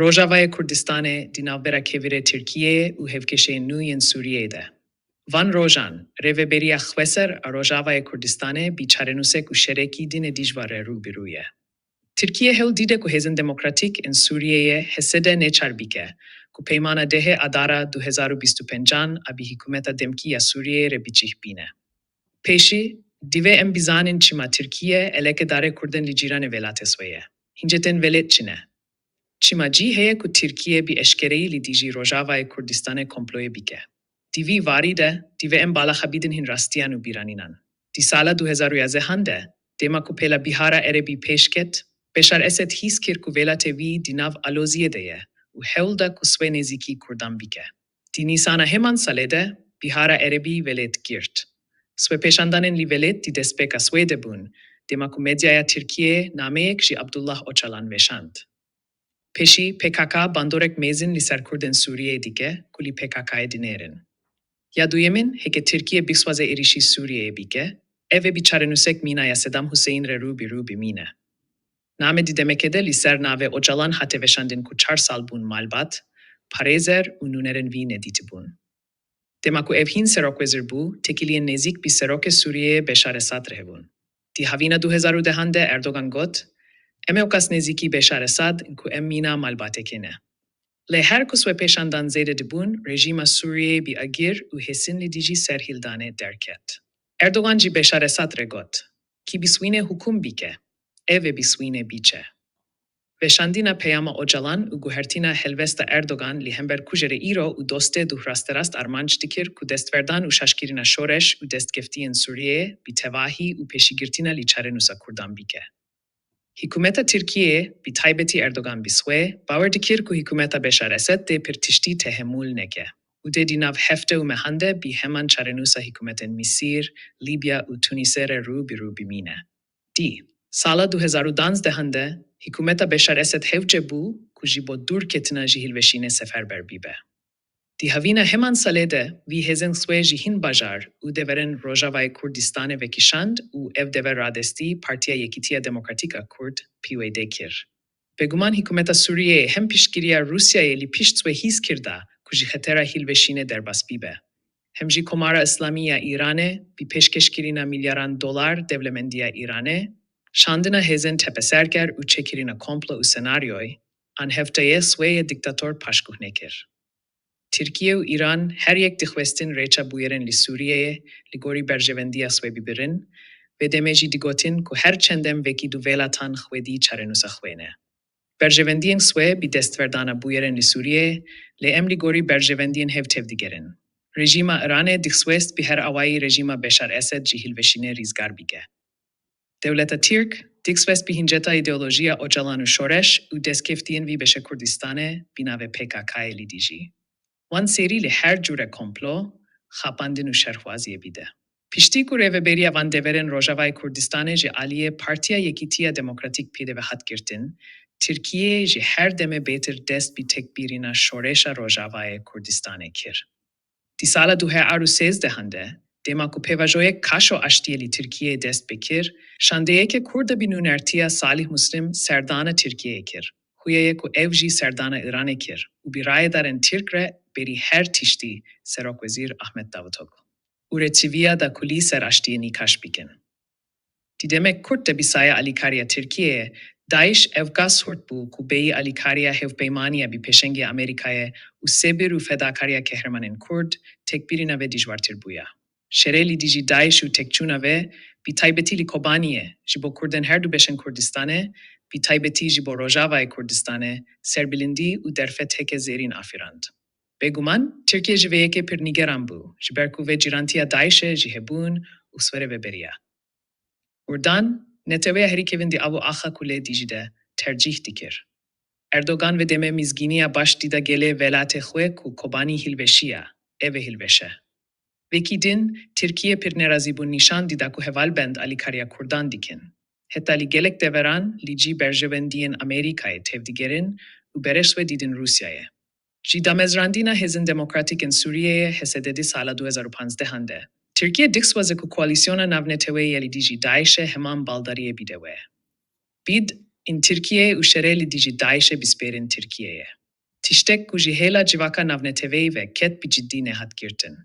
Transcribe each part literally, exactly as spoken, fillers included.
Rojavayê Kurdistanê di navbera kevirê Tirkiyeyê û hevkêşeyên nû yên Sûriyeyê de. Van rojan, Rêveberiya Xweser a Rojavayê Kurdistanê bi çarenûsek û şerekî din e dijwar re rû bi rû ye. Tirkiye hewl dide ku hêzên demokratîk ên Sûriyeyê H S D neçar bike, ku peymana dehê Adara du hezar û bîst û pêncan a bi hikûmeta demkî ya Sûriyeyê re bi cih bîne. Pêşî, divê em bizanin çima Tirkiye elekedarê Kurdan li cîranê welatê xwe ye. Hincetên welêt çi ne? Çima cî heye ku Tirkiye bi eşkereyî li dijî Rojavayê Kurdistanê komployê bike? Di vî warî de, divê em balaxa bidin hin rastiyan û bîranînan. Di sala du hezar û yazdeh de, dema ku pêla Bihara Erebî pêş ket, Beşar Esed hîs kir ku welatê wî di nav aloziyê de ye û hewl da ku xwe nêzîkî Kurdan bike. Di Nîsana heman salê de, Bihara Erebî welêt girt. Xwe pêşandanên li welêt di destpêka xwe de bûn, dema ku medyaya Tirkiyeyê nameyek ji Abdullah Ocalan veşand. Pêşî P K K bandorek mezin li ser Kurdên Sûriyeyê dike ku li P K K'yê dinêrin. Ya duyemîn, heke Tirkiye bixwaze êrîşî Sûriyeyê bike, ev ê bi çarenûsek mîna ya Sedam Huseyîn re rû bi rû bimîne. Name di demekê de li ser navê Ocalan hate veşandin ku çar sal bûn malbat, parêzer û nûnerên wî nedîtibûn. Dema ku ev hîn serokwezîr bû, têkiliyên nêzîk bi serokê Sûriyeyê Beşar Esad re hebûn. Di havîna du hezar û dehan de Erdogan got, Em ê ewqas nêzîkî Beşar Esad in ku em mîna malbatekê ne. Lê her ku xwe pêşandan zêde dibûn, rejîma Sûriyeyê bi agir û hêsin li dijî serhildanê derket. Erdogan jî Beşar Esad re got, Kî biswîne hûkum bike, ev ê biswîne biçe. Veşandina peyama Ocalan û guhertina helwesta Erdogan li hember kujerê îro û dostê duh rasterast armanc dikir ku destverdan û şaşkirina şoreş û destkeftiyên Sûriyeyê bi tevahî û pêşîgirtina li çarenûsa Kurdan bike. Hikûmeta Tirkiyeyê, bi taybetî Erdogan bi xwe, bawer dikir ku hikûmeta Beşar Esed dê pir tiştî tehemûl neke û dê di nav hefte û mehan de bi heman çarenûsa hikûmetên Misir, Libya û Tunîsê re rû bi rû bimîne. Di sala du hezar û duwazdeh de hikûmeta Beşar Esed hewce bû ku ji bo dûrketina ji hilweşînê seferber bibe. Di havîna heman salê de vî hêzên xwe ji hin bajar û deverên Rojavayê Kurdistanê vekişand û ev dever radestî Partiya Yekîtiya Demokratîk a Kurd, P Y D, kir. Bêguman hikûmeta Sûriyeyê hem piştgiriya Rûsyayê li pişt xwe hîs kirda ku ji xetera hilweşînê derbas bibe. Hem jî Komara Îslamî ya Îranê bi pêşkêşkirina milyaran dolar dewlemendiya Îranê, şandina hêzên tepeserker û çêkirina komplo û senaryoy, an hevteyê xwe yê diktator paşguh nekir. Tirkiye û Îran her yek dixwestin rêça bûyerên li Sûriyeyê li gorî berjevendiya xwe bibirin, vê demê jî digotin ku her çend em wekî du welatan xwedî çarenûsa xwe ne. Berjevendiyên xwe bi destverdana bûyerên li Sûriyeyê, lê em li gorî berjevendiyên hev tevdigerin. Rejîma Îranê dixwest bi her awayî rejîma Beşar Esed ji hilweşînê rîzgar bike. Dewleta Tirk dixwest bi hinceta îdeolojiya Ocalan û şoreş û destkeftiyên vî beşê Kurdistanê bi navê P K K'yê li dijî wan serî li her cûre komplo, xapandin û şerxwaziyê bide. Piştî ku rêveberiya van deverên Rojavayê Kurdistanê ji aliyê Partiya Yekîtiya Demokratîk pêde ve hat girtin, Tirkiye ji her demê bêtir dest bi tekbîrîna şoreşa Rojavayê Kurdistanê kir. Di sala du hezar û sêzdeh de, dema ku pêvajoyek Kaşo Aştiyê li Tirkiyeyê dest pê kir, şandeyeke Kurd a bi nûnertiya Salih Muslim serdana Tirkiyeyê kir. Xuya ye ku ew jî serdana Îranê kir û bi rayedarên Tirk re berî her tiştî Serokwezîr Ahmet Davutoglu û rêçiviya da ku li ser aştiyê nîqaş bikin. Di demek kurt de bi saya alîkariya Tirkiyeyê, DAIŞ ewqas hurt bû ku bêyî alîkariya hevpeymaniya bi pêşengê Amerîkayê û sebir û fedakariya qehremanên Kurd tekbîrîna vê dijwartir bûya. Şerê li dijî DAIŞ û têkçûna vê, bi taybetî li Kobaniyê, ji bo Kurdên her du beşên Kurdistanê, bi taybetî ji bo Rojavayê Kurdistanê, serbilindî û derfeteke zêrîn afirand. Bêguman, Tirkiye ji vê yekê pir nîgeran bû, ji ber ku vê cîrantiya DAIŞê ji hebûn û xwe rêveberiya. Urdan, neteweya herî kevin di av û axa ku lê dijî de tercîh dikir. Erdogan vê demê mizgîniya baş dida gelê welatê xwe ku Kobanî hilweşiya, ev ê hilweşe. Vekî din, Tirkiye pir nerazîbûn nîşan dida ku hevalbend alîkariya Kurdan dikin. Heta li gelek deveran li cî berjewendiyên Amerîkayê tevdigerin û berê xwe didin Rûsyayê. Ji damezrandina Hêzên Demokratîk ên Sûriyeyê, H S D, di sala du hezar û panzdeh de, Tirkiye dixwaze ku koalîsyona navneteweyî ya li dijî DAIŞê heman baldariyê bide wê. Bid, in Tirkiyeyê û şerê li dijî DAIŞ'ê bispêrin Tirkiyeyê. Tiştek ku ji hêla civaka navneteweyî ve ket bi ciddî nehat girtin.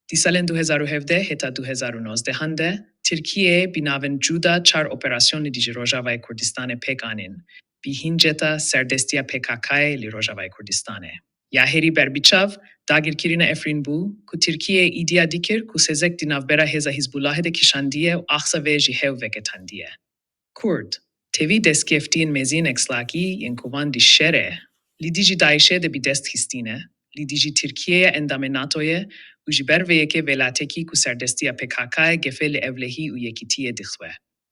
Di salên du hezar û hevdeh heta du hezar û nozdeh de, Tirkiyeyê bi navên cuda çar operasyon li dijî Rojavayê Kurdistanê pêk anîn, bi hinceta serdestiya P K K'yê li Rojavayê Kurdistanê. Ya herî berbiçav, dagirkirina Efrîn bû, ku Tirkiyeyê îdia dikir ku sêzek di navbera hêza Hizbullahê de kişandiye û axsa vê ji hev vegetandiye. Kurd, tevî destkeftiyên mezin ekslakî yên ku van di şerê li dijî DAIŞ'ê de bi dest xistîne, li dijî Tirkiyeyê endamê NATO'yê û ji ber vê yekê welatekî ku serdestiya P K K'yê gefê li ewlehî û yekîtiyê dixwe,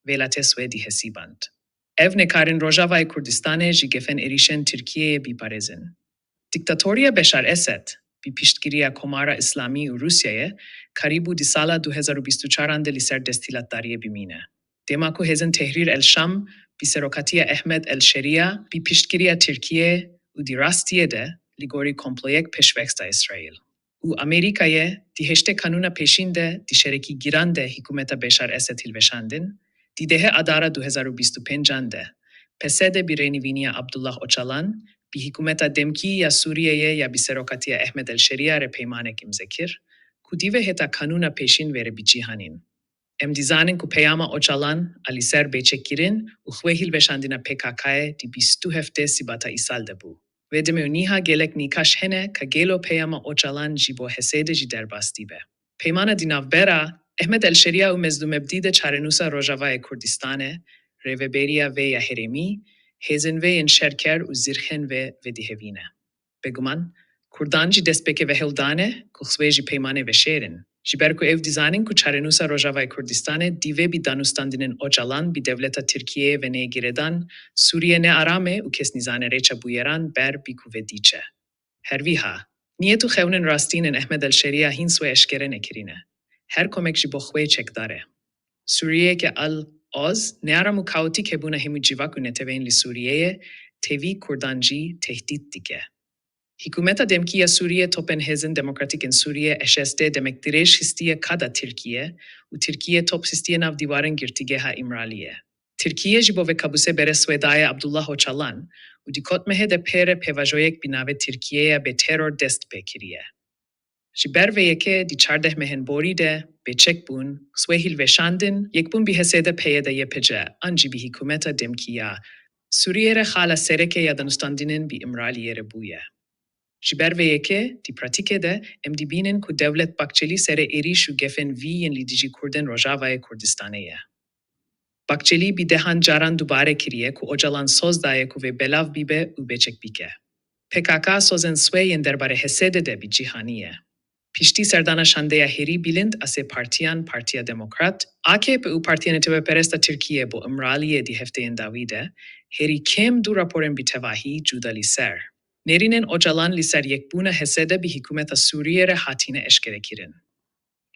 welatê Swêdî hesîband. Ev nekarên Rojavayê Kurdistanê ji gefên êrîşên Tirkiyeyê biparêzin. Dîktatoriya Beşar Esed, bi piştgiriya Komara Îslamî û Rûsyayê, karîbû di sala du hezar û bîst û çaran de li ser desthilatdariyê bimîne. Dema ku Hêzên Tehrîr el Şam bi serokatiya Ehmed el Şeriya, bi piştgiriya Tirkiyê û di rastiyê de li gorî komployek pêşvext da Îsraîl û Amerîkayê, di heştê Kanûna Pêşîn de, di şerekî giran de hikûmeta Beşar Esed hilweşandin, di dehê Adara du hezar û bîst û pêncan de, P S D bi rênivîniya Abdullah Ocalan, bi hikûmeta demkî ya Sûriyeyê ya bi serokatiya Ehmed el Şeriya re peymanek îmze kir, ku dî ve heta Kanûna Pêşîn vêre bi cîhanîn. Em dizanin ku peyama Ocalan a li ser bêçekkirin û xwe hilweşandina P K K'yê di bîst û heftê Sibata îsal de bû. Vê demê û niha gelek nîkaş hene ka gelo peyama Ocalan ji bo H S D jî derbas dibe. Peymana di navbera Ehmed el Şeriya û Mezlûm Ebdî de çarenûsa Rojavayê Kurdistanê, rêveberiya vê ya herêmî, hêzên vê yên şerker û zirxên vê vedihevîne. Beguman, Kurdan jî destpêkê ve hewl dane ku xwe ji peymanê veşêrin. Ji ber ku ew dizanin ku çarenûsa Rojavayê Kurdistanê dî ve bi danûstandinên Ocalan bi dewleta Tirkiyeyê ve neyê girêdan, Sûriye ne aram e û kes nizane rêça bûyeran ber bi ku ve diçe. Her wiha, niyet û xewnên rastîn ên Ehmed el Şeriya hîn swê eşkere nekirîne. Her komek ji bo xwe çekdar e. Sûriyeyeke al oz, nearam û kaotîk hebûna hemû civak û neteweyên li Sûriyeyê, tevî Kurdan jî tehdît dike. Hikûmeta demkî ya Sûriyê topên Hêzên Demokratîk ên Sûriyê, H S D, demek dirêj xistiye kada Tirkiye û Tirkiye top xistiye nav dîwarên girtîgeha Îmraliyê. Tirkiye ji bo vê kabûsê bere Swêdayê Abdullah Ocalan û di kotmehê de pê re pêvajoyek bi navê Tirkiyeya bêteror dest pê kiriye. Ji ber vê yekê di çardeh mehên borî de bêçek bûn, xwe hilweşandin, yekbûn bi H S D, P Y D, Y P G an jî bi hikûmeta demkî ya Sûriyê re xala sereke ya danûstandinên bi Îmraliyê re bûye. Ji ber vê yekê, di pratîkê de em dibînin ku dewlet Bakçelî serê êrîş û gefên vî yên li dijî Kurdên Rojavayê Kurdistanê ye. Bakçelî bi dehan caran dubare kiriye ku Ocalan soz daye ku vê belav bibe û bêçek bike. P K K sozên swê yên derbarê H S D de bi cîhanî ye. Piştî serdana şandeya herî bilind a sê partiyan, Partiya Demokrat, A K P û Partiya Neteweperest a Tirkiyê bo Îmraliyê di hefteyên dawî de, herî kêm du raporên bi tevahî cuda li ser nêrînên Ocalan li ser yekbûna H S D bi hikûmeta Sûriyê re hatine eşkerekirin.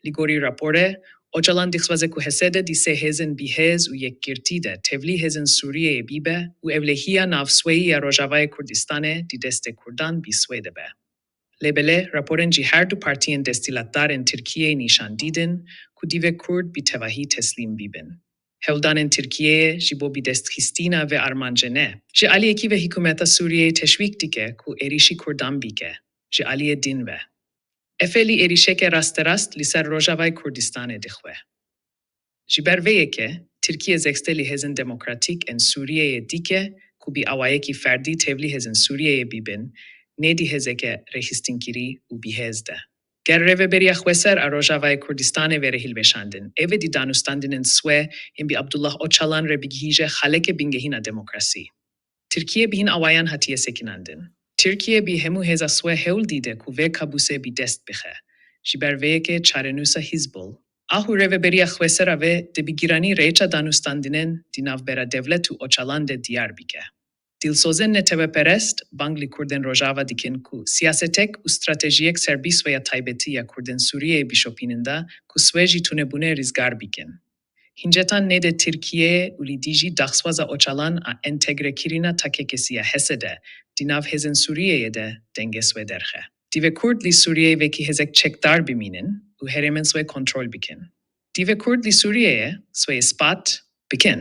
Li gorî raporê, Ocalan dixwaze ku H S D di sê hêzên bihêz û yekgirtî de tevlî hêzên Sûriyeyê bibe û ewlehiya navsweyî ya Rojavayê Kurdistanê di destê Kurdan bi swê de be. Lê belê, raporên ji her du partiyên desthilatdar ên Tirkiyeyê nîşan didin ku divê Kurd bi tevahî teslîm bibin. Hewldanên Tirkiyeyê ji bo bidestxistina vê armancê ne. Ji aliyekî ve hikûmeta Sûriyeyê teşwîk dike ku êrîşî Kurdan bike. Ji aliyê din ve, Efe li êrîşeke rasterast li ser Rojavayê Kurdistanê dixwe. Ji ber vê yekê, Tirkiye zextê li Hêzên Demokratîk ên Sûriyeyê dike ku bi awayekî ferdî tevlî hêzên Sûriyeyê bibin, ne di hêzeke rêxistinkirî û bihêz de. Ger Rêveberiya Xweser a Rojavayê Kurdistanê vêre hilweşandin, ev ê di danûstandinên swê yên bi Abdullah Ocalan re bigihîje xaleke bingehîn a demokrasî. Tirkiye bi hin awayan hatiye sekinandin. Tirkiye bi hemû hêza swê hewl dide ku vê kabûsê bi dest bixe. Ji ber vê yekê çarenûsa Hizbul, ah û Rêveberiya Xweser a vê dê bi giranî rêça danûstandinên di navbera dewlet û Ocalan de diyar bike. Dilsozên neteweperest bang li Kurdên Rojava dikin ku siyasetek û stratejiyek serbîst ve ya taybetî ya Kurdên Sûriyeyê bişopînin da ku swê ji tunebûnê rizgar bikin. Hincetan nêde Tirkiye û li dijî daxwaza Ocalan a entegrekirina takekesî ya H S D di nav hêzên Sûriyeyê de dengê swê derxe. Divê Kurd li Sûriyeyê wekî hêzek çekdar bimînin û herêmên swê kontrol bikin. Divê Kurd li Sûriyeyê swê îspat bikin.